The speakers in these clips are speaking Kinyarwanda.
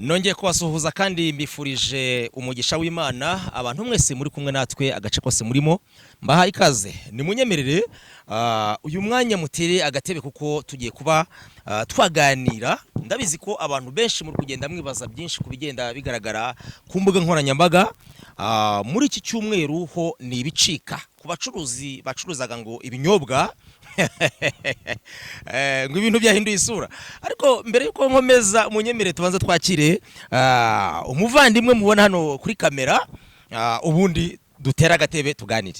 Nongeye kubasuhuza kandi mbifurije umugisha w'Imana. Abantu mwese muri kumwe natwe, agace kose murimo, mbahaye ikaze. Nimunyemerere uyu mwanya mutere agatebe kuko tugiye kuba twaganira. Ndabizi ko abantu benshi muri kugenda mwibaza byinshi ku bigenda bigaragara ku mbuga nkoranyambaga. Muri iki cyumweru ho ni ibicika ku bacuruzi bacuruzaga ngo ibinyobwa, ngo ibintu byahinduye isura. Ariko mbere yuko nkomeza, munyemere tubanza twakire umuvandimwe mubona hano kuri kamera, ubundi dutere agatebe tuganire.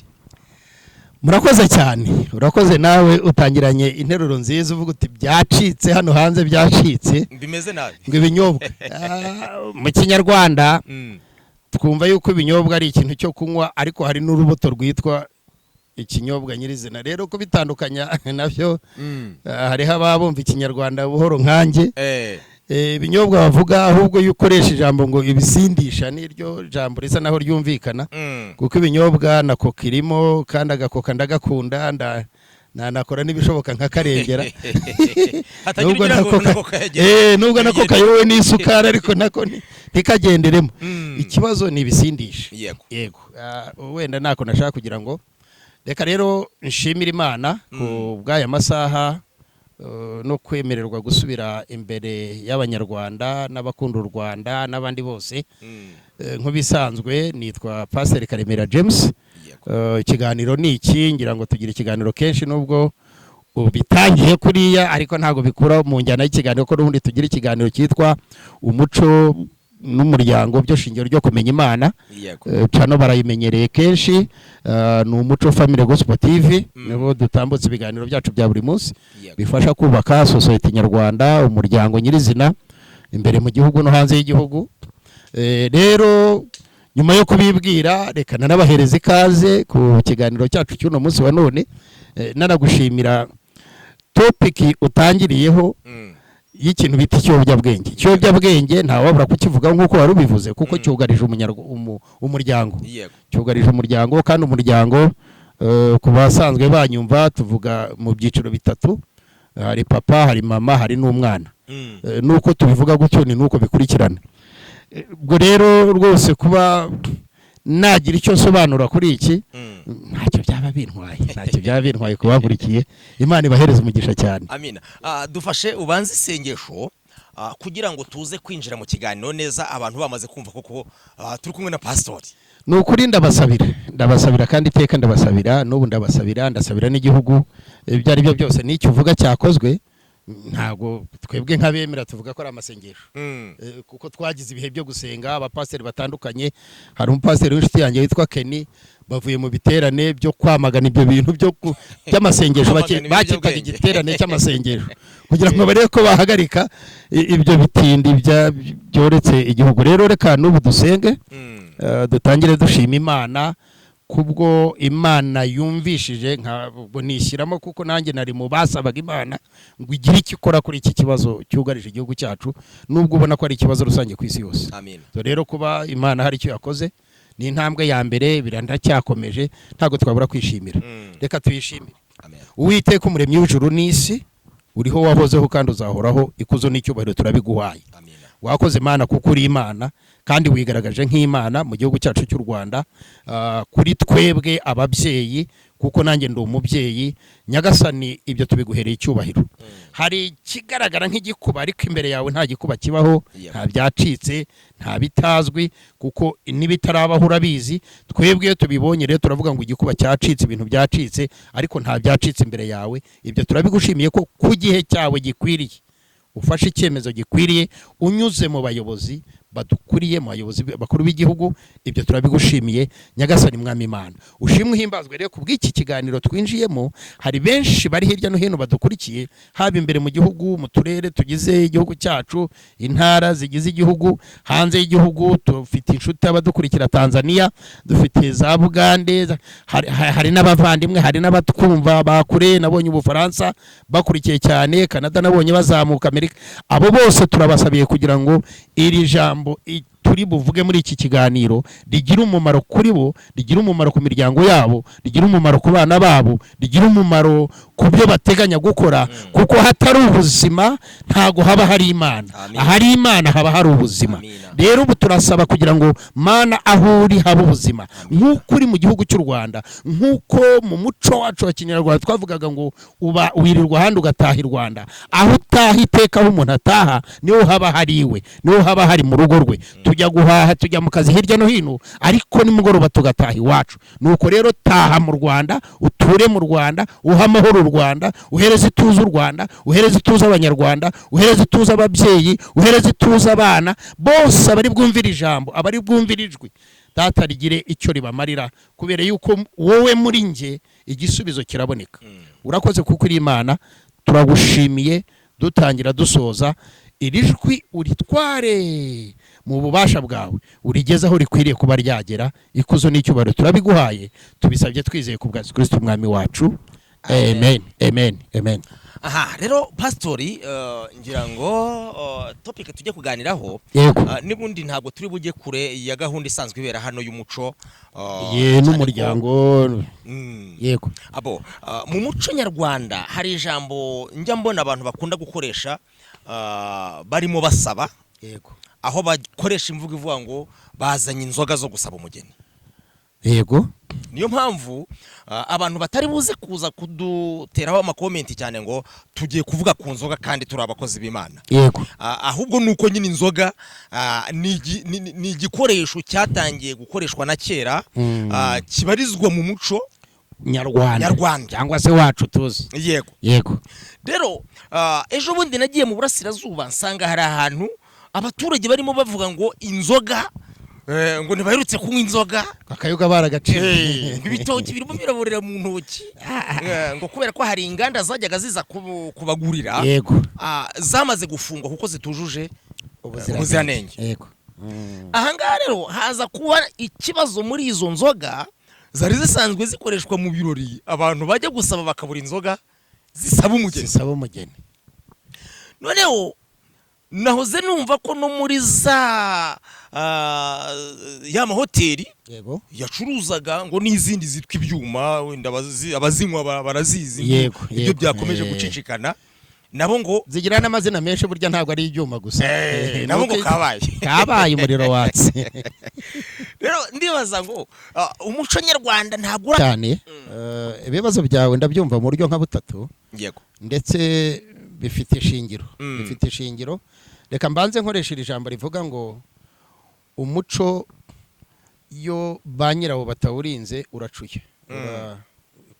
Murakoze cyane. Urakoze nawe, utangiranye interuro nziza uvuga uti byacitse hano hanze, byacitse. Bimeze nabi. Ngo ibinyobwa. Mu Kinyarwanda twumva yuko ibinyobwa ari ikintu cyo kunywa, ariko hari n'urubuto rwitwa ikinyobwa nyirizina. Rero kubitandukanya nabyo, hariho ababa bumva Ikinyarwanda buhoro nkanjye. Ibinyobwa bavuga, ahubwo iyo ukoresha ijambo ngo ibisindisha, niryo jambo risa naho ryumvikana, kuko ibinyobwa na koka irimo, kandi agakoka ndagakunda, nanakora n'ibishoboka nkakarengera. Hatagira Nubwo ugira ngo nako nako kayagera. Nubwo nako kayobowe n'isukari, ariko nako ntikagenderemo. Ikibazo ni ibisindisha. Yego. Wenda nako nashaka kugira ngo reka rero nshimire Imana ku bw'aya masaha, no kwemererwa gusubira imbere y'Abanyarwanda n'abakunda u Rwanda n'abandi bose. Nk'ibisanzwe nitwa Pasiteri Karemera James. Ikiganiro ni iki, ngira ngo tugira ikiganiro kenshi, nubwo bitangiye kuriya, ariko ntabwo bikura mu njyana y'ikiganiro, ko n'ubundi tugira ikiganiro cyitwa Umuco n'Umuryango byo shingiro ryo kumenya Imana. Cano barayimenyereye kenshi, ni Umuco Family Gospel TV. Niho dutambutse ibiganiro byacu bya buri munsi bifasha kubaka sosiyete nyarwanda, umuryango nyirizina, imbere mu gihugu no hanze y'igihugu. Rero nyuma yo kubibwira, reka nanabahereza ikaze ku kiganiro cyacu cy'uno munsi wa none. Nanagushimira topic utangiriyeho y'ikintu bita ikiyobyabwenge. Ikiyobyabwenge ntawabura kukivuga nk'uko wari ubivuze, kuko cyugarije umuryango. Cyugarije umuryango, kandi umuryango, ku basanzwe banyumva, tuvuga mu byiciro bitatu: hari papa, hari mama, hari n'umwana. Nuko tubivuga gutyo ni nuko bikurikirana. Ubwo rero rwose kuba nagira icyo nsobanura kuri iki, ntacyo byaba bintwaye, ntacyo byaba bintwaye ku bankurikiye. Imana ibahereze umugisha cyane. Amina. Dufashe ubanze isengesho, kugira ngo tuze kwinjira mu kiganiro neza, abantu bamaze kumva koko turi kumwe na pasitori. Ni ukuri ndabasabira, ndabasabira, kandi iteka ndabasabira, n'ubu ndabasabira, ndasabira n'igihugu. Ibyo ari byo byose, n'icyo uvuga cyakozwe, ntabwo twebwe nk'abemera tuvuga ko ari amasengesho. Kuko twagize ibihe byo gusenga, abapasiteri batandukanye, hari umupasiteri w'inshuti yanjye witwa Kenny, bavuye mu biterane byo kwamagana ibyo bintu by'amasengesho. Kwamagana Bakitaga ibiyobyabwenge. igiterane cy'amasengesho kugira ngo barebe ko bahagarika ibyo bitindi byoretse igihugu. Rero reka n'ubu dusenge. Dutangire dushima Imana kubwo Imana yumvishije, ntabwo nishyiramo kuko nanjye nari mu basabaga Imana ngo igire icyo ikora kuri iki kibazo cyugarije igihugu cyacu, nubwo ubona ko ari ikibazo rusange ku isi yose. Amina. So rero kuba Imana hari icyo yakoze ni intambwe ya mbere, birandacyakomeje, ntabwo twabura kwishimira. Reka tuyishimire. Amen. Uwiteka, Umuremyi w'ijuru n'isi, uriho, wahozeho kandi uzahoraho, ikuzo n'icyubahiro turabiguhaye. Amina. Wakoze Imana, kuko uri Imana kandi wigaragaje nk'Imana mu gihugu cyacu cy'u Rwanda. Kuri twebwe ababyeyi, kuko nanjye ndi umubyeyi, Nyagasani, ibyo tubiguhereye icyubahiro. Hari ikigaragara nk'igikuba, ariko imbere yawe nta gikuba kibaho. Nta byacitse, nta bitazwi, kuko n'ibitarabaho urabizi. Twebwe iyo tubibonye rero turavuga ngo igikuba cyacitse, ibintu byacitse, ariko nta byacitse imbere yawe. Ibyo turabigushimiye ko ku gihe cyawe gikwiriye ufashe icyemezo gikwiriye unyuze mu bayobozi badukuriye, mu bayobozi bakuru b'igihugu. Ibyo turabigushimiye, Nyagasani Mwami Imana. Ushimwe, uhimbazwe. Rero ku bw'iki kiganiro twinjiyemo, hari benshi bari hirya no hino badukurikiye, haba imbere mu gihugu, mu turere tugize igihugu cyacu, intara zigize igihugu, hanze y'igihugu dufite inshuti abadukurikira Tanzania, dufite za Bugande, hari n'abavandimwe, hari n'abatwumva bakure, nabonye Ubufaransa bakurikiye cyane, Canada nabonye bazamuka, Amerika. Abo bose turabasabiye kugira ngo iri jambo turi buvuge muri iki kiganiro rigire umumaro kuri bo, rigire umumaro ku miryango yabo, rigire umumaro ku bana babo, rigire umumaro. ku byo bateganya gukora, kuko hatari ubuzima ntago haba hari Imana. Amina. Ahari Imana haba hari ubuzima. Amina. Rero ubu turasaba kugira ngo, Mana, aho uri haba ubuzima, nk'uko uri mu gihugu cy'u Rwanda, nk'uko mu muco wacu wa kinyarwanda twavugaga ngo uba wirirwa ahandi ugataha i Rwanda. Aho utaha iteka, aho umuntu ataha niho haba hari iwe, niho haba hari mu rugo rwe. Tujya guhaha, tujya mu kazi hirya no hino, ariko nimugoroba tugataha iwacu. Nuko rero taha mu Rwanda, uture mu Rwanda, uhe amahoro u Rwanda, uhereze ituze u Rwanda, uhereze ituze Abanyarwanda, uhereze ituze ababyeyi, uhereze ituze abana bose, abari bwumvire ijambo, abari bwumvire ijwi. Data, rigire icyo ribamarira, kubera yuko wowe muri njye igisubizo kiraboneka. Urakoze kuko uri Imana. Turagushimiye. Dutangira, dusoza, iri jwi uritware mu bubasha bwawe, urigeze aho rikwiriye kuba ryagera. Ikuzo n'icyubahiro turabiguhaye, tubisabye twizeye ku bwa Yesu Kristo Umwami wacu. Amen, amen, amen. Aha rero, pasitori, ngira ngo topic tujye kuganiraho, n'ubundi ntabwo turi bujye kure ya gahunda isanzwe ibera hano y'umuco, ye cyane ko n'umuryango. Yego. Abo mu muco nyarwanda hari ijambo njya mbona abantu bakunda gukoresha, barimo basaba, aho bakoresha imvugo ivuga ngo bazanye inzoga zo gusaba umugeni. Niyo mpamvu abantu batari buze kuza kuduteraho ama comments cyane ngo tugiye kuvuga ku nzoga kandi turi abakozi b'Imana. Ahubwo ni uko nyine inzoga ni igikoresho cyatangiye gukoreshwa na kera, kibarizwa mu muco nyarwanda. Nyarwanda. Cyangwa se wacu tuzi. Yego. Rero ejo bundi nagiye mu burasirazuba, nsanga hari ahantu abaturage barimo bavuga ngo inzoga, ngo ntibaherutse kunywa inzoga. Akayoga baragaciye. Ngo ibitoki birimo biraborera mu ntoki, ngo kubera ko hari inganda zajyaga ziza kubagurira, zamaze gufungwa kuko zitujuje ubuziranenge. Ahangaha rero haza kuba ikibazo muri izo nzoga zari zisanzwe zikoreshwa mu birori, abantu bajya gusaba bakabura inzoga zisaba umugeni. Zisaba umugeni. Noneho nahoze numva ko no muri za ya mahoteli yacuruzaga ngo n'izindi zitwa ibyuma, wenda abazinywa barazizi, ibyo byakomeje gucicikana, nabo ngo Zigira n'amazina menshi burya, ntabwo ari ibyuma gusa. Nabo ngo nuko kabaye. Kabaye, umuriro watse. Rero ndibaza ngo umuco nyarwanda ntabwo ura Cyane. Ibibazo byawe ndabyumva mu buryo nka butatu, ndetse bifite ishingiro. Bifite ishingiro. Reka mbanze nkoresha iri jambo rivuga ngo umuco, iyo ba nyirawo batawurinze, uracuya.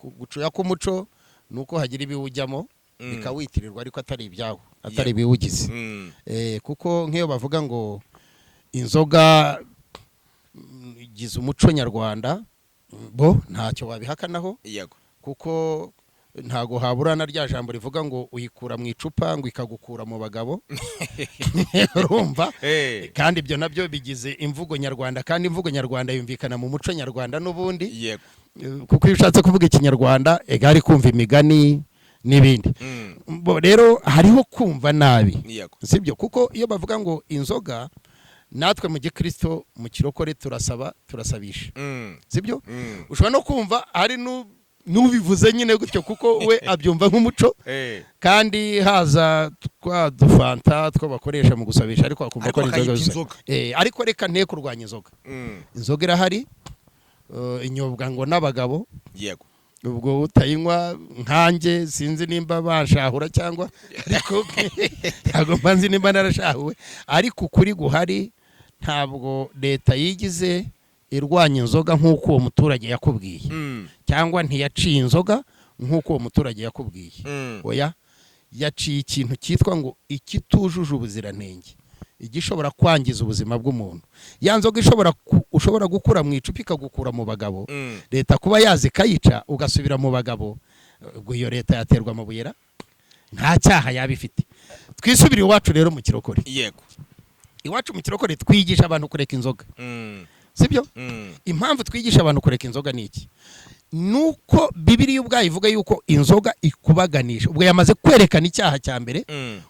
Gucuya k'umuco ni uko hagira ibiwujyamo bikawitirirwa, ariko atari ibyawo, atari ibiwugize. Kuko nk'iyo bavuga ngo inzoga igize umuco nyarwanda, bo ntacyo wabihakanaho, kuko ntago habura na rya jambo rivuga ngo uyikura mu icupa ngo ikagukura mu bagabo, urumva? Kandi ibyo nabyo bigize imvugo nyarwanda, kandi imvugo nyarwanda yumvikana mu muco nyarwanda n'ubundi. Kuko iyo ushatse kuvuga ikinyarwanda, ega hari kumva imigani n'ibindi. Bo rero hariho kumva nabi, sibyo? Kuko iyo bavuga ngo inzoga, natwe mu gikristo, mu kirokore, turasaba, turasabisha, sibyo? Ushobora no kumva hari n'ubivuze nyine gutyo, kuko we abyumva nk'umuco, kandi haza twa dufanta two bakoresha mu gusabisha, ariko akumva Ariko ko ari inzoga bakayita gusa. inzoga. Ariko reka nte kurwanya inzoga. Inzoga irahari, inyobwa ngo n'abagabo. Ubwo utayinywa nkanjye, sinzi nimba banshahura cyangwa, ariko ntabwo mba nzi nimba narashahuwe. Ariko ukuri guhari, ntabwo leta yigize irwanya inzoga nk'uko uwo muturage yakubwiye, cyangwa ntiyaciye inzoga nk'uko uwo muturage yakubwiye. Oya, yaciye ikintu cyitwa ngo ikitujuje ubuziranenge, igishobora kwangiza ubuzima bw'umuntu. Ya nzoga ushobora gukura mu icupa ikagukura mu bagabo, leta kuba yaza ikayica ugasubira mu bagabo, ubwo iyo leta yaterwa amabuye ra? Nta cyaha yaba ifite. Twisubire iwacu rero mu kirokore. Iwacu mu kirokore twigisha abantu kureka inzoga, sibyo? Impamvu twigisha abantu kureka inzoga ni iki? Nuko Bibiliya ubwayo ivuga yuko inzoga ikubaganisha. Ubwo yamaze kwerekana icyaha cya mbere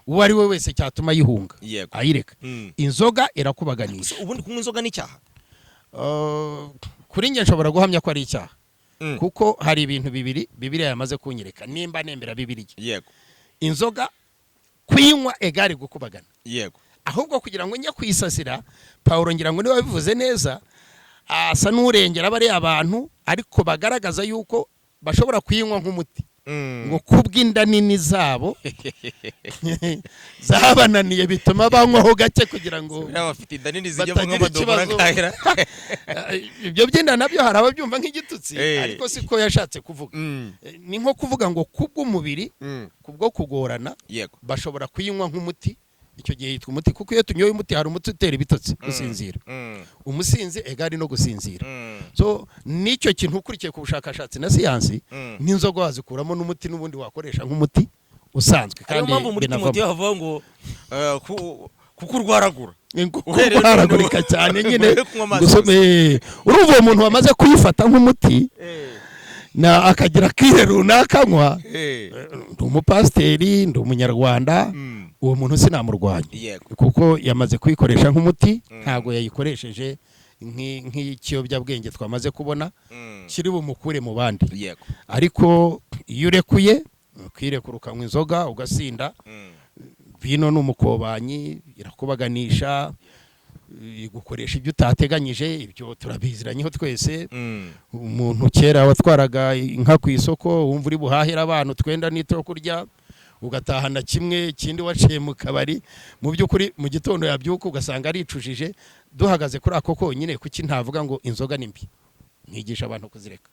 uwo ari we wese cyatuma ayihunga, ayireka. Inzoga irakubaganisha. Ubundi kunywa inzoga ni icyaha? Kuri njye nshobora guhamya ko ari icyaha. Kuko hari ibintu bibiri Bibiliya yamaze kunyereka, nimba nemera Bibiliya. Inzoga kuyinywa égale gukubagana. Ahubwo kugira ngo njye kuyisasira, Pawulo ngira ngo niba bivuze neza, asa n'urengera bariya abantu, ariko bagaragaza yuko bashobora kuyinywa nk'umuti, ngo kubw'inda nini zabo zabananiye bituma banywaho gake kugira ngo Buriya bafite inda nini zijyamo batagira nk'amadomora ikibazo. nkahera. Ibyo by'inda nabyo hari ababyumva nk'igitutsi, ariko siko yashatse kuvuga. Ni nko kuvuga ngo kubw'umubiri, kubwo kugorana, bashobora kuyinywa nk'umuti. Icyo gihe yitwa umuti, kuko iyo tunyoye umuti, hari umuti utera ibitotsi, gusinzira. Umusinzi égale no gusinzira. So n'icyo kintu ukurikiye ku bushakashatsi na siyansi, n'inzoga wazikuramo n'umuti n'ubundi wakoresha nk'umuti usanzwe. Ariyo Kandi mpamvu muri binavamo. Timoteyo havuga ngo kuko urwaragura. Kuko Uhereye urwaragurika cyane nyine. Uhereye kunywa amazi. Urumva uwo muntu wamaze kuyifata nk'umuti na akagira kire runaka anywa, ndi umupasiteri, ndi umunyarwanda, uwo muntu sinamurwanya, kuko yamaze kuyikoresha nk'umuti, ntabwo yayikoresheje nk'ikiyobyabwenge twamaze kubona kiri bumukure mu bandi. Ariko iyo urekuye, ukirekura, ukanywa inzoga ugasinda, vino ni umukobanyi, irakubaganisha, igukoresha ibyo utateganyije. Ibyo turabiziranyeho twese. Umuntu kera watwaraga inka ku isoko, wumva uri buhahira abantu twenda n'icyo kurya, ugatahana kimwe, ikindi waciye mu kabari, mu by'ukuri mu gitondo yabyuka ugasanga aricujije. Duhagaze kuri ako konyine, kuki ntavuga ngo inzoga ni mbi, nkigisha abantu kuzireka?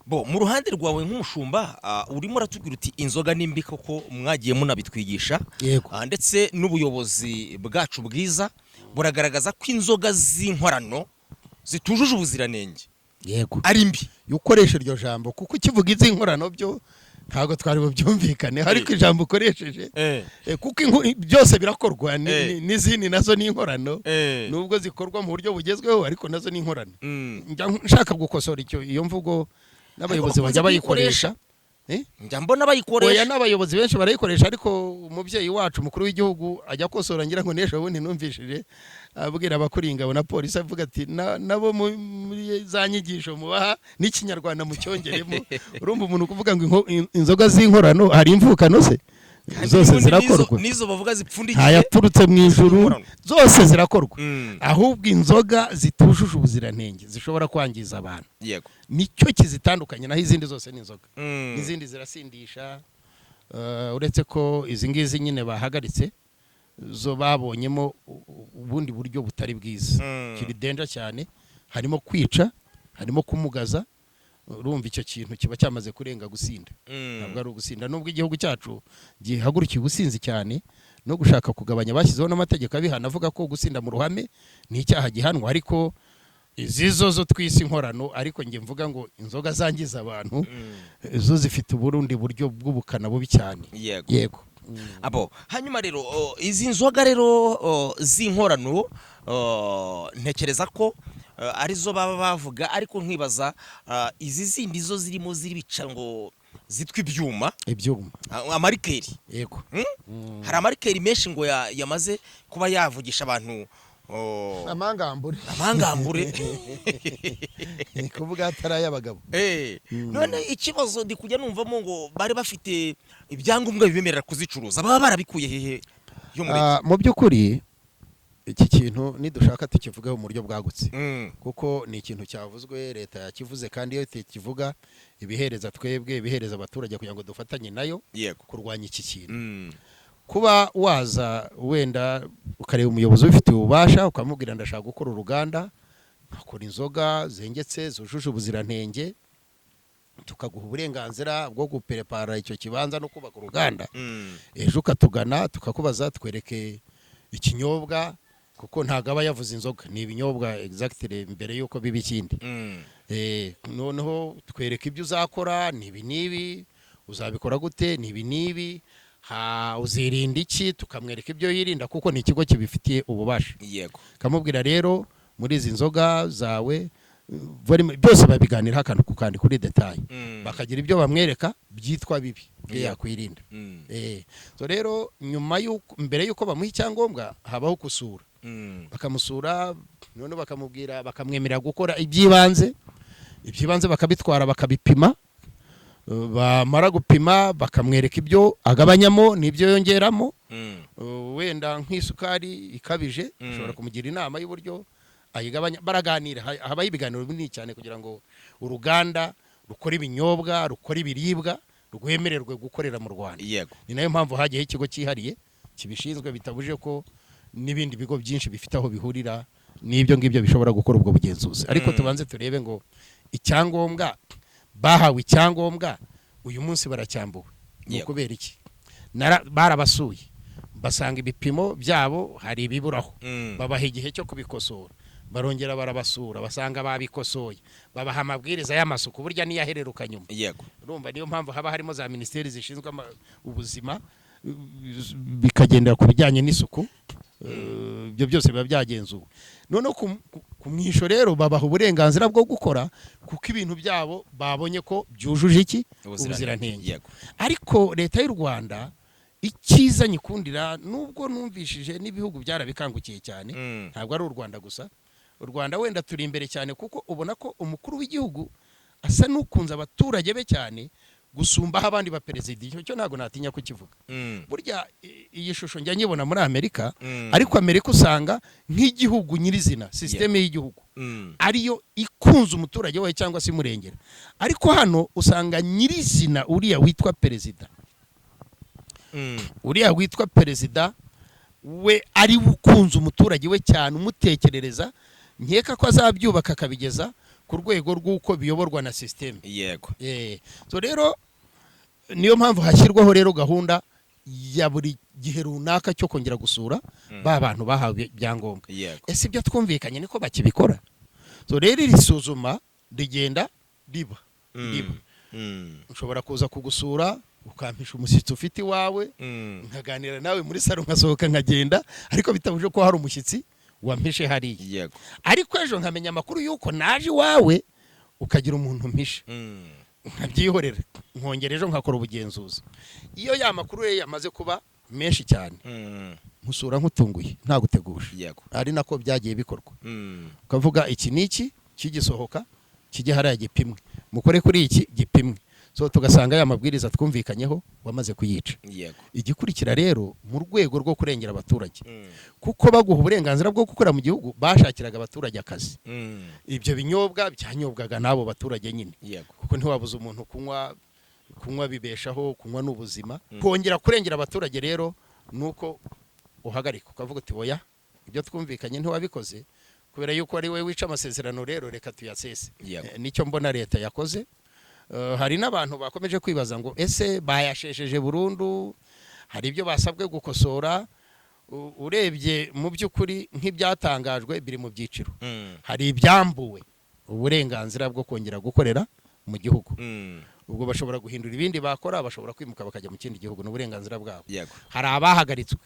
Bo mu ruhande rwawe nk'umushumba, urimo uratubwira uti inzoga ni mbi koko, mwagiye munabitwigisha. Yego. Ndetse n'ubuyobozi bwacu bwiza buragaragaza ko inzoga z'inkorano zitujuje ubuziranenge ari mbi. Iyo ukoresha iryo jambo, kuko ukivuga iz'inkorano byo ntabwo twari bubyumvikane, ariko ijambo ukoresheje, kuko byose birakorwa, n'izindi nazo ni inkorano, nubwo zikorwa mu buryo bugezweho, ariko nazo ni inkorano. Njya nshaka gukosora icyo, iyo mvugo n'abayobozi Ariko bajya bakunze bayikoresha. Eh? Njya mbona Oya, bayikoresha. n'abayobozi benshi barayikoresha, ariko umubyeyi wacu umukuru w'igihugu ajya akosora. Ngira ngo n'ejo bundi numvishije abwira abakuriye ingabo na polisi, avuga ati: "Nabo muri za nyigisho mubaha n'ikinyarwanda mucyongeremo." Urumva umuntu kuvuga ngo inzoga z'inkorano, hari imvukano se? Kandi Zose n'ubundi zirakorwa. N'izo bavuga zipfundikiye Ntayaturutse mu ijuru. Inkorano. Zose zirakorwa. Ahubwo inzoga zitujuje ubuziranenge zishobora kwangiza abantu, nicyo kizitandukanye, naho izindi zose ni inzoga. N'izindi zirasindisha, uretse ko izi ngizi nyine bahagaritse zo babonyemo ubundi buryo butari bwiza, kiri danger cyane, harimo kwica, harimo kumugaza. Urumva icyo kintu kiba cyamaze kurenga gusinda. Ntabwo ari ugusinda, nubwo igihugu cyacu gihagurukiye ubusinzi cyane no gushaka kugabanya, bashyizeho n'amategeko abihana avuga ko gusinda mu ruhame ni icyaha gihanwa. Ariko izi zo zo twise inkorano, ariko njye mvuga ngo inzoga zangiza abantu, zo zifite uburundi buryo bw'ubukana bubi cyane. Yego. Abo hanyuma rero, izi nzoga rero z'inkorano, ntekereza ko arizo baba bavuga, ariko nkibaza izi zindi zo zirimo ziribica ngo zitwa ibyuma. Ibyuma. Amarikeri. Yego. Hari amarikeri menshi ngo yamaze kuba yavugisha abantu, Amangambure. Amangambure. Ni kuvuga atari ay'abagabo. None ikibazo ndi kujya numvamo ngo bari bafite ibyangombwa bibemerera kuzicuruza, baba barabikuye hehe yo muri Mu by'ukuri iki kintu nidushaka tukivugeho mu buryo bwagutse, kuko ni ikintu cyavuzwe, leta yakivuze, kandi iyo ikivuga ibihereza twebwe, ibihereza abaturage kugira ngo dufatanye nayo kurwanya iki kintu. Kuba waza wenda ukareba umuyobozi ubifitiye ububasha, ukamubwira: "Ndashaka gukora uruganda, nkakora inzoga zengetse zujuje ubuziranenge," tukaguha uburenganzira bwo guperepara icyo kibanza no kubaka uruganda. Ejo ukatugana tukakubaza: "Twereke ikinyobwa," kuko ntabwo aba yavuze inzoga, ni ibinyobwa exactly mbere y'uko biba ikindi. Noneho twereke ibyo uzakora, ni ibi n'ibi, uzabikora gute, ni ibi n'ibi, uzirinda iki, tukamwereka ibyo yirinda, kuko ni ikigo kibifitiye ububasha. Kamubwira rero muri izi nzoga zawe, byose babiganiraho akantu ku kandi kuri détail, bakagira ibyo bamwereka byitwa bibi byo yakwirinda. So rero nyuma y'uko, mbere y'uko bamuha icyangombwa, habaho gusura. Bakamusura, noneho bakamubwira, bakamwemerera gukora iby'ibanze. Iby'ibanze bakabitwara, bakabipima. Bamara gupima bakamwereka ibyo agabanyamo n'ibyo yongeramo. Wenda nk'isukari ikabije, ushobora kumugira inama y'uburyo ayigabanya. Baraganira, habaho ibiganiro binini cyane kugira ngo uruganda rukora ibinyobwa, rukora ibiribwa, rwemererwe gukorera mu Rwanda. Ni nayo mpamvu hagiyeho ikigo cyihariye kibishinzwe, bitabuje ko n'ibindi bigo byinshi bifite aho bihurira n'ibyo ngibyo bishobora gukora ubwo bugenzuzi. Ariko tubanze turebe ngo icyangombwa bahawe, icyangombwa uyu munsi baracyambuwe ni ukubera iki? Barabasuye basanga ibipimo byabo hari ibiburaho, babaha igihe cyo kubikosora. Barongera barabasura, basanga babikosoye, babaha amabwiriza y'amasuku, burya niyo ahereruka nyuma. Urumva niyo mpamvu haba harimo za minisiteri zishinzwe ubuzima, bikagendera ku bijyanye n'isuku. Ibyo byose biba byagenzuwe. Noneho ku mwisho rero babaha uburenganzira bwo gukora, kuko ibintu byabo babonye ko byujuje iki? Ubuziranenge. Ariko Leta y'u Rwanda, icyiza nyikundira, nubwo numvishije n'ibihugu byarabikangukiye cyane, ntabwo ari u Rwanda gusa. U Rwanda wenda turi imbere cyane, kuko ubona ko umukuru w'igihugu asa n'ukunze abaturage be cyane gusumbaho abandi baperezida. Icyo cyo ntabwo natinya kukivuga. Burya iyi shusho njya nyibona muri Amerika, ariko Amerika usanga nk'igihugu nyirizina, sisiteme y'igihugu ariyo ikunze umuturage wayo cyangwa se imurengera. Ariko hano usanga nyirizina uriya witwa perezida, uriya witwa perezida we ari we ukunze umuturage we cyane, umutekerereza. Nkeka ko azabyubaka akabigeza ku rwego rw'uko biyoborwa na sisiteme. So rero niyo mpamvu hashyirwaho rero gahunda ya buri gihe runaka cyo kongera gusura ba bantu bahawe ibyangombwa. Ese ibyo twumvikanye niko bakibikora? So rero iri suzuma rigenda riba riba. Nshobora kuza kugusura, ukampisha umushyitsi ufite iwawe, nkaganira nawe muri salo, nkasohoka nkagenda, ariko bitabuje ko hari umushyitsi wampishe hariya. Ariko ejo nkamenya amakuru y'uko naje iwawe ukagira umuntu mpishe, nkabyihorera, nkongera ejo nkakora ubugenzuzi. Iyo ya makuru ye yamaze kuba menshi cyane, nkusura nkutunguye, ntaguteguje. Ari nako byagiye bikorwa. Ukavuga iki n'iki kigisohoka kijye hariya gipimwe, mukore kuri iki gipimwe. So tugasanga ya mabwiriza twumvikanyeho wamaze kuyica. Igikurikira rero, mu rwego rwo kurengera abaturage, kuko baguha uburenganzira bwo gukora mu gihugu, bashakiraga abaturage akazi. Ibyo binyobwa byanyobwaga n'abo baturage nyine, kuko ntiwabuza umuntu kunywa. Kunywa bibeshaho, kunywa ni ubuzima. Kongera kurengera abaturage rero ni uko uhagarika ukavuga uti: "Oya, ibyo twumvikanye ntiwabikoze. Kubera yuko ari wowe wica amasezerano rero, reka tuyasese." Nicyo mbona leta yakoze. Hari n'abantu bakomeje kwibaza ngo ese bayashesheje burundu, hari ibyo basabwe gukosora? Urebye mu by'ukuri nk'ibyatangajwe biri mu byiciro. Hari ibyambuwe uburenganzira bwo kongera gukorera mu gihugu. Ubwo bashobora guhindura ibindi bakora, bashobora kwimuka bakajya mu kindi gihugu, ni uburenganzira bwabo. Hari abahagaritswe,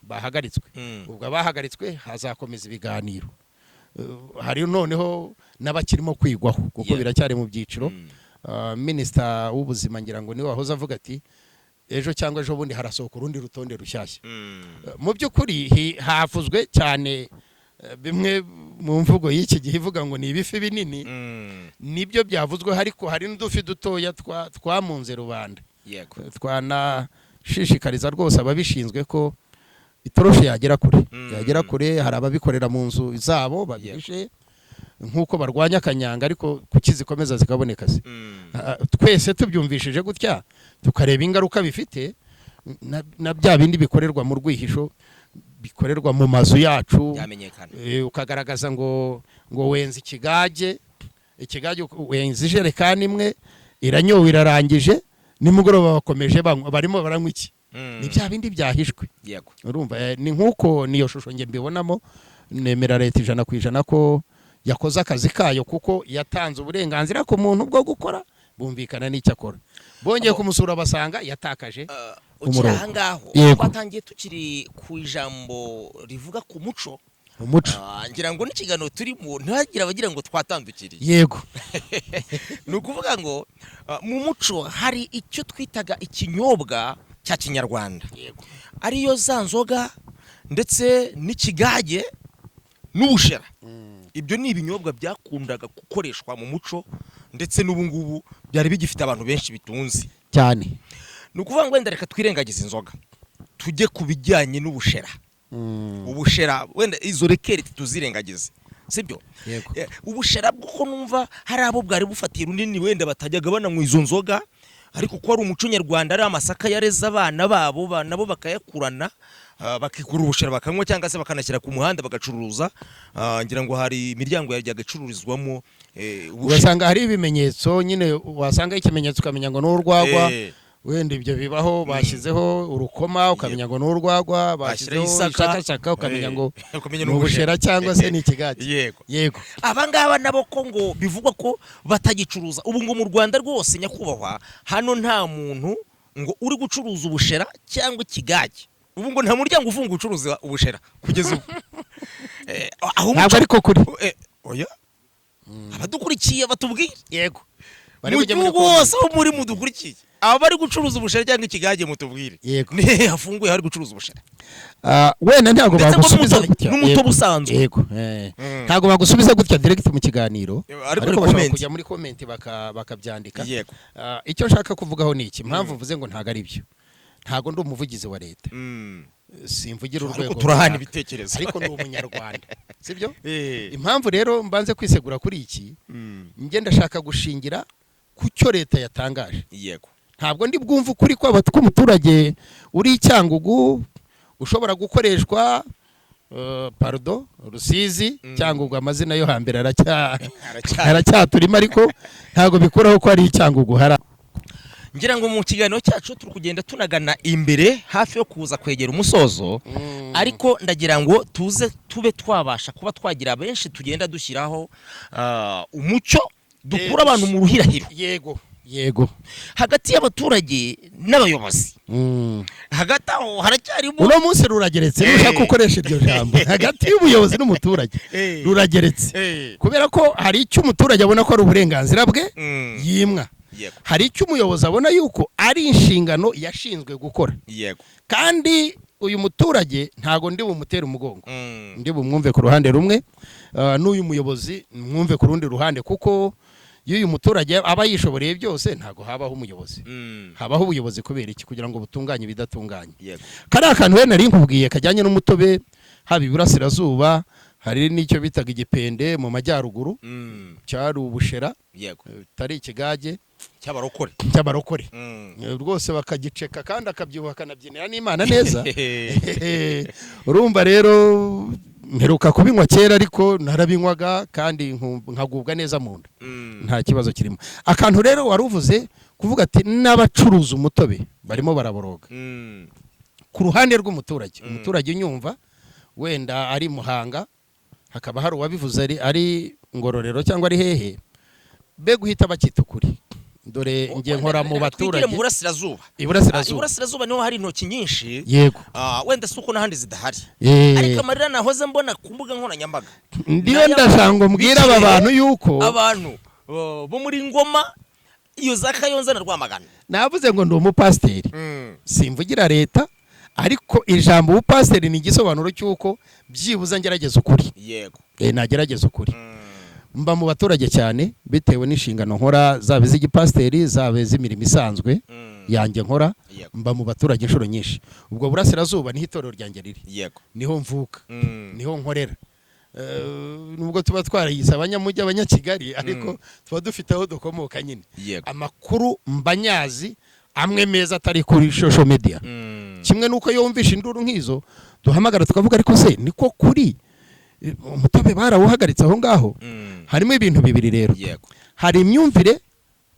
bahagaritswe. Ubwo abahagaritswe hazakomeza ibiganiro. Hari noneho n'abakirimo kwigwaho, kuko biracyari mu byiciro. Minisita w'ubuzima ngira ngo niwe wahoze avuga ati ejo cyangwa ejo bundi harasohoka urundi rutonde rushyashya. Mu by'ukuri havuzwe cyane bimwe mu mvugo y'iki gihe ivuga ngo ni ibifi binini. Nibyo byavuzwe, ariko hari n'udufi dutoya twamunze rubanda. Twanashishikariza rwose ababishinzwe ko itoroshi yagera kure, yagera kure. Hari ababikorera mu nzu zabo babihishe, nk'uko barwanya akanyanga, ariko kuki zikomeza zikaboneka se? Twese tubyumvishije gutya, tukareba ingaruka bifite na bya bindi bikorerwa mu rwihisho, bikorerwa mu mazu yacu, byamenyekana. Ukagaragaza ngo wenze ikigage, ikigage wenze ijerekani imwe, iranyowe, irarangije, nimugoroba bakomeje banywa, barimo baranywa iki? Ni bya bindi byahishwe. Urumva ni nk'uko niyo shusho njye mbibonamo. Nemera leta 100% ko yakoze akazi kayo, kuko yatanze uburenganzira ku muntu bwo gukora, bumvikana n'icyo akora. Bongeye kumusura basanga yatakaje Ukiri umurongo. aha ngaho, twatangiye tukiri ku ijambo rivuga ku muco. Umuco. Ngira ngo n'ikiganiro turimo ntihagire abagira ngo twatandukiriye. Ni ukuvuga ngo mu muco hari icyo twitaga ikinyobwa cya kinyarwanda, ariyo za nzoga ndetse n'ikigage. N'ubushera, ibyo ni ibinyobwa byakundaga gukoreshwa mu muco, ndetse n'ubu ngubu byari bigifite abantu benshi bitunze. Cyane. Ni ukuvuga ngo wenda reka twirengagize inzoga, tujye ku bijyanye n'ubushera. Ubushera, wenda izo liqueur tuzirengagize, sibyo? Yego. Ubushera bwo numva hari abo bwari bufatiye runini, wenda batajyaga bananywa izo nzoga, ariko ko ari umuco nyarwanda, ari amasaka yareze abana babo, nabo bakayakurana, bakikura ubushera bakanywa, cyangwa se bakanashyira ku muhanda bagacuruza. Ngira ngo hari imiryango yajyaga icururizwamo ubushera. Ugasanga hari ibimenyetso nyine, wasanga ikimenyetso ukamenya ngo ni urwagwa. Wenda ibyo bibaho, bashyizeho urukoma ukamenya ngo ni urwagwa, bashyiraho bashyizeho isaka, ishakashaka ukamenya ngo ukamenya ni ubushera cyangwa se ni ikigage. Yego. Aba ngaba nabo ko ngo bivugwa ko batagicuruza ubu ngo mu Rwanda rwose, nyakubahwa, hano nta muntu ngo uri gucuruza ubushera cyangwa ikigage, ubu ngo nta muryango ufunga ucuruza ubushera kugeza ubu. Aho Ntabwo ariko kuri oya, abadukurikiye batubwire. Yego. Bari Mu kujya muri gihugu comment. hose aho muri mudukurikiye, aba bari gucuruza ubushera cyangwa ikigage, mutubwire. Yego. Ni hehe hafunguye hari gucuruza ubushera? Wenda ntabwo Ndetse ngo bagusubiza n'umutobe, gutya. n'umutobe Yego. usanzwe. Yego. Ntabwo bagusubiza gutya direct mu kiganiro, Ariko ariko muri bashobora comment. kujya muri comment bakabyandika. Icyo nshaka kuvugaho ni iki: impamvu mvuze ngo ntabwo ari byo, ntabwo ndi umuvugizi wa leta, simvugira Ariko urwego turahana runaka. ibitekerezo. Ariko ndi umunyarwanda, sibyo? Impamvu rero mbanze kwisegura kuri iki, njye ndashaka gushingira ku cyo leta yatangaje. Ntabwo ndi bwumve ukuri kwaba tw'umuturage uri i Cyangugu ushobora gukoreshwa, pardon, Rusizi. Cyangugu amazina yo hambere Aracyari. aracyaturimo, ariko ntabwo bikuraho ko ari i Cyangugu hari. Ngira ngo mu kiganiro cyacu turi kugenda tunagana imbere, hafi yo kuza kwegera umusozo, ariko ndagira ngo tuze tube twabasha kuba twagira benshi tugenda dushyiraho umucyo, dukura abantu mu ruhirahiro Yego. hagati y'abaturage n'abayobozi. Hagati aho haracyarimo Uno munsi rurageretse, nushaka gukoresha iryo jambo, hagati y'ubuyobozi n'umuturage rurageretse, kubera ko hari icyo umuturage abona ko ari uburenganzira bwe yimwa, hari icyo umuyobozi abona yuko ari inshingano yashinzwe gukora. Kandi uyu muturage ntago ndi bumutere umugongo, ndi bumwumve ku ruhande rumwe, n'uyu muyobozi mwumve ku rundi ruhande, kuko iyo uyu muturage aba yishoboreye byose ntago habaho umuyobozi. Habaho ubuyobozi kubera iki? Kugira ngo butunganye ibidatunganye. Kariya kantu we nari nkubwiye kajyanye n'umutobe, haba iburasirazuba hari n'icyo bitaga igipende mu majyaruguru, cyari ubushera, bitari ikigage. Cy'abarokore. Cy'abarokore. Rwose bakagiceka kandi akabyibuha akanabyinira n'Imana neza. Urumva rero mperuka kubinywa kera, ariko narabinywaga kandi nkagubwa neza mu nda, nta kibazo kirimo. Akantu rero wari uvuze kuvuga ati n'abacuruza umutobe barimo baraboroga, ku ruhande rw'umuturage, umuturage unyumva wenda ari Muhanga, hakaba hari uwabivuze ari Ngororero cyangwa ari hehe, be guhita bakita ukuri. Dore njye nkora mu Twigire baturage. mu burasirazuba. Iburasirazuba. Iburasirazuba niho hari intoki nyinshi. Wenda si uko n'ahandi zidahari, ariko amarira nahoze mbona ku mbuga nkoranyambaga Ndiyo, ndashaka ngo mbwire aba bantu yuko abantu bo muri Ngoma, iyo za Kayonza na Rwamagana. Navuze ngo ndi umupasiteri, simvugira leta, ariko ijambo ubupasiteri ni igisobanuro cy'uko byibuze ngerageza ukuri. Nagerageza ukuri. Mba mu baturage cyane bitewe n'inshingano nkora, zaba iz'igipasiteri, zaba iz'imirimo isanzwe yanjye nkora. Mba mu baturage inshuro nyinshi. Ubwo burasirazuba niho itorero ryanjye riri, niho mvuka, niho nkorera. Nubwo tuba twarayise abanyamujyi, abanyakigali, ariko tuba dufite aho dukomoka nyine. Amakuru mba nyazi, amwe meza atari kuri social media. Kimwe n'uko iyo wumvishe induru nk'izo duhamagara tukavuga, ariko se niko kuri? Umutobe barawuhagaritse aho ngaho? Harimo ibintu bibiri rero. Hari imyumvire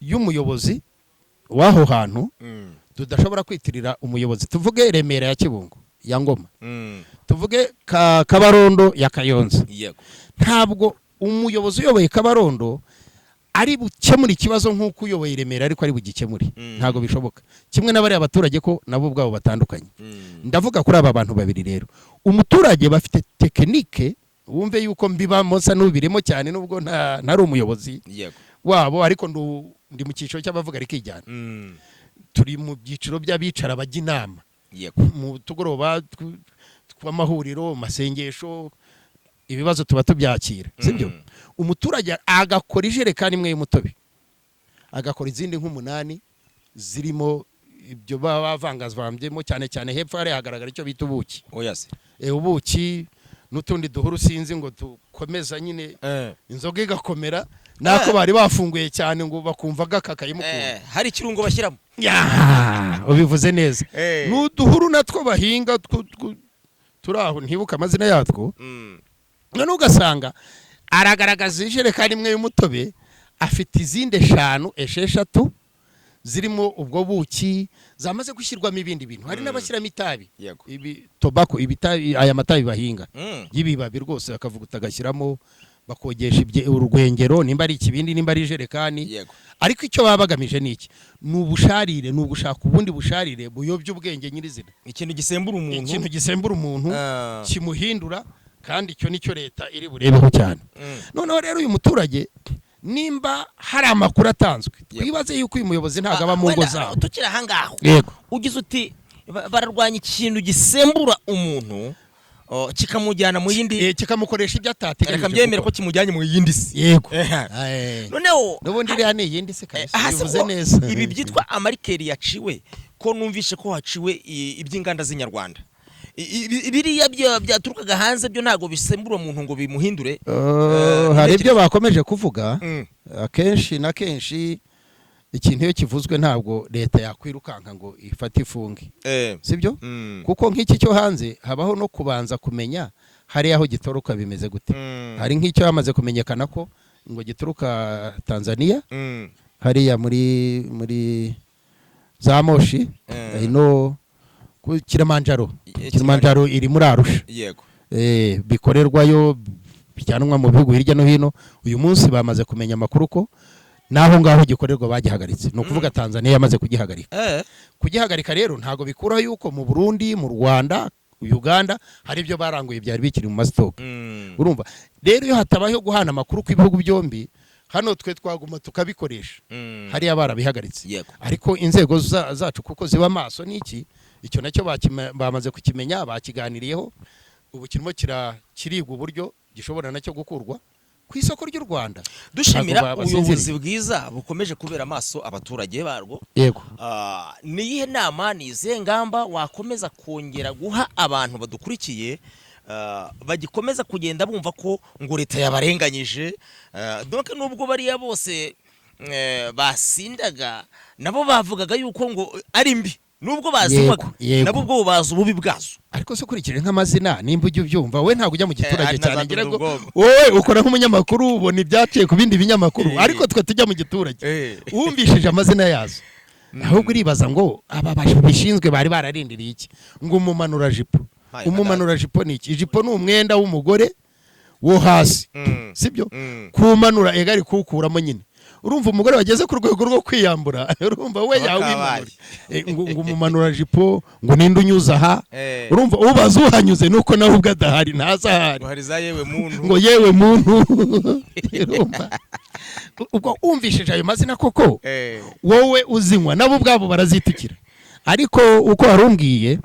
y'umuyobozi w'aho hantu tudashobora kwitirira umuyobozi. Tuvuge Remera ya Kibungo, ya Ngoma, tuvuge Kabarondo ya Kayonza. Ntabwo umuyobozi uyoboye Kabarondo ari bukemure ikibazo nk'uko uyoboye Remera ariko ari bugikemure. Ntabwo bishoboka. Kimwe n'abariya baturage ko nabo ubwabo batandukanye. Ndavuga kuri aba bantu babiri rero. Umuturage bafite technique, wumve yuko mbibamo nsa n'ubirimo cyane, nubwo ntari umuyobozi wabo, ariko ndi mu cyiciro cy'abavuga rikijyana. Turi mu byiciro by'abicara bajya inama mu tugoroba tw'amahuriro, mu masengesho. Ibibazo tuba tubyakira, sibyo? Umuturage agakora ijerekani imwe y'umutobe, agakora izindi nk'umunani zirimo ibyo baba bavangavambyemo. Cyane cyane hepfo hariya hagaragara icyo bita ubuki. Oya se. Ubuki n'utundi duhuru, sinzi ngo dukomeza nyine inzoga igakomera, nako bari bafunguye cyane ngo bakumva gakakaye mukunda. Hari ikirungo bashyiramo. Ya, ubivuze neza. N'uduhuru natwo bahinga turi aho, ntibuka amazina yatwo. None ugasanga aragaragaza ijerekani imwe y'umutobe, afite izindi eshanu, esheshatu zirimo ubwo buki zamaze gushyirwamo ibindi bintu. Hari n'abashyiramo itabi, ibi tobacco, ibitabi, aya matabi bahinga y'ibibabi rwose, bakavuguta agashyiramo, bakogesha urwengero, nimba ari ikibindi, nimba ari ijerekani. Ariko icyo baba bagamije ni iki? Ni ubusharire, ni ugushaka ubundi busharire buyobya ubwenge nyirizina. Ikintu gisembura umuntu. Ikintu gisembura umuntu, kimuhindura, kandi icyo nicyo leta iri burebeho cyane. Noneho rero uyu muturage, nimba hari amakuru atanzwe, twibaze yuko uyu muyobozi ntabwo aba mu ngo Wenda, zabo. Tukiri ahangaho, Yego. ugize uti bararwanya ikintu gisembura umuntu, kikamujyana mu yindi Kikamukoresha ibyo atateganyije Reka mbyemere ko gukora. kimujyanye mu yindi si. Yego. Noneho N'ubundi iriya ni iyindi si kabisa. Aha se Bivuze ko neza. ibi byitwa amarikeri yaciwe, ko numvishe ko haciwe iby'inganda z'inyarwanda, biriya byaturukaga hanze byo ntabwo bisembura umuntu ngo bimuhindure? Hari ibyo bakomeje kuvuga. Akenshi na kenshi ikintu iyo kivuzwe, ntabwo leta yakwirukanka ngo ifate ifunge, sibyo? Kuko nk'iki cyo hanze habaho no kubanza kumenya hariya aho gituruka bimeze gute. Hari nk'icyo hamaze kumenyekana ko ngo gituruka Tanzania, hariya muri za Moshi, ino ku Kilimanjaro. Kilimanjaro iri muri Arusha. Bikorerwayo, bijyanwa mu bihugu hirya no hino. Uyu munsi bamaze kumenya amakuru ko n'aho ngaho gikorerwa bagihagaritse, ni ukuvuga Tanzania yamaze kugihagarika. Kugihagarika rero ntabwo bikuraho yuko mu Burundi, mu Rwanda, Uganda hari ibyo baranguye byari bikiri mu masitoke. Urumva rero, iyo hatabayeho guhana amakuru kw'ibihugu byombi, hano twe twaguma tukabikoresha, hariya barabihagaritse. Ariko inzego zacu kuko ziba maso n'iki, icyo nacyo bamaze kukimenya, bakiganiriyeho, ubu kirimo kirigwa uburyo gishobora nacyo gukurwa ku isoko ry'u Rwanda. Dushimira Ntabwo ubuyobozi basinziriye. bwiza bukomeje kubera amaso abaturage barwo. Yego. Ni iyihe nama, ni izihe ngamba wakomeza kongera guha abantu badukurikiye, bagikomeza kugenda bumva ko ngo leta yabarenganyije? Donc nubwo bariya bose basindaga nabo bavugaga yuko ngo ari mbi, nubwo bazinywaga, nabo ubwo bazi ububi bwazo. Ariko se ukurikije nk'amazina, nimba ujya ubyumva, wowe ntabwo ujya mu giturage Hari na cyane za ngira ngo Dundubwonko. wowe ukora nk'umunyamakuru, ubona ibyaciye ku bindi binyamakuru, ariko twe tujya mu giturage, wumvishije amazina yazo, ahubwo uribaza ngo aba bishinzwe bari bararindiriye iki? Ngo umumanurajipo. Hayi, Umumanurajipo ni iki? Ijipo ni umwenda w'umugore wo hasi, sibyo? Kumanura ega ari kuwukuramo nyine. Urumva umugore wageze ku rwego rwo kwiyambura, urumva we Kaba yawimanura. kabaye. Ngo umumanurajipo, ngo ninde unyuze aha? Urumva ubaza uhanyuze nuko nawe ubwo adahari, ntazi ahari. Ngo hari za yewe muntu. Ngo yewe muntu. Urumva ubwo wumvishije ayo mazina koko, wowe uzinywa nabo ubwabo barazitukira. Ariko uko warumbwiye,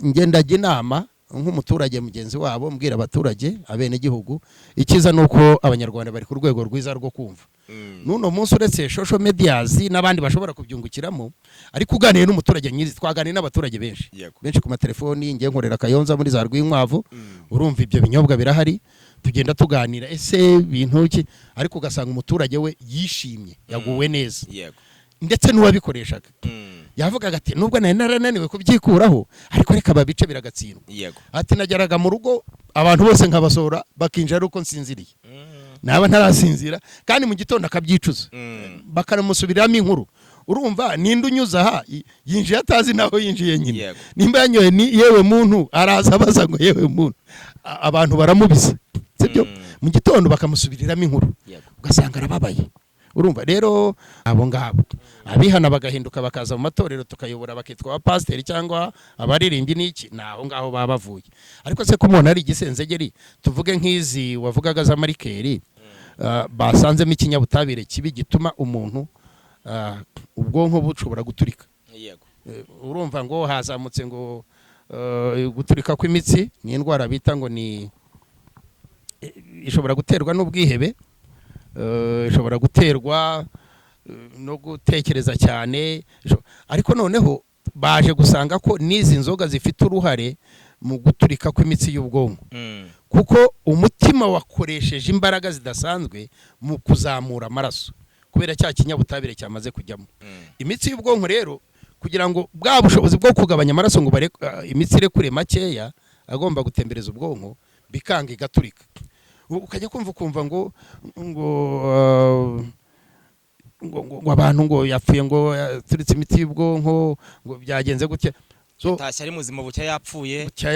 ngenda njya inama nk'umuturage mugenzi wabo, mbwira abaturage, abenegihugu, icyiza ni uko Abanyarwanda bari ku rwego rwiza rwo kumva. N'uno munsi, uretse social medias n'abandi bashobora kubyungukiramo, ariko uganiye n'umuturage nyizi, twaganiye n'abaturage benshi, benshi ku matelefoni. Ngiye nkorera Kayonza muri za Rwinkwavu. Urumva ibyo binyobwa birahari, tugenda tuganira, ese bintu ki? Ariko ugasanga umuturage we yishimye, yaguwe neza, ndetse n'uwabikoreshaga yavugaga ati: "Nubwo nari narananiwe kubyikuraho, ariko reka babice, biragatsindwa." Ati: "Nageraga mu rugo abantu bose nkabasohora, bakinjira ari uko nsinziriye, naba ntarasinzira kandi mu gitondo akabyicuza, bakanamusubiriramo inkuru." Urumva ninde unyuze aha? Yinjiye atazi naho yinjiye nyine. Nimba yanyoye ni yewe muntu, araza abaza ngo yewe muntu. Abantu baramubisa, sibyo? Mu gitondo bakamusubiriramo inkuru, ugasanga arababaye. Urumva rero abo ngabo abihana bagahinduka, bakaza mu matorero tukayobora, bakitwa abapasiteri cyangwa abaririmbyi n'iki, ni aho ngaho baba bavuye. Ariko se ko umuntu ari igisenzegeri, tuvuge nk'izi wavugaga z'amarikeri, basanzemo ikinyabutabire kibi gituma umuntu ubwonko bushobora guturika. Urumva ngo hazamutse ngo guturika kw'imitsi, ni indwara bita ngo ni Ishobora guterwa n'ubwihebe, ishobora guterwa no gutekereza cyane, ariko noneho baje gusanga ko n'izi nzoga zifite uruhare mu guturika kw'imitsi y'ubwonko, kuko umutima wakoresheje imbaraga zidasanzwe mu kuzamura amaraso kubera cya kinyabutabire cyamaze kujyamo. Imitsi y'ubwonko rero, kugira ngo bwa bushobozi bwo kugabanya amaraso ngo imitsi irekure makeya agomba gutembereza ubwonko, bikanga, igaturika. Ukajya kumva ukumva ngo abantu ngo yapfuye, ngo yaturitse imiti y'ubwonko, ngo byagenze gutya. So Tashye ari muzima, bucya yapfuye. Bucya.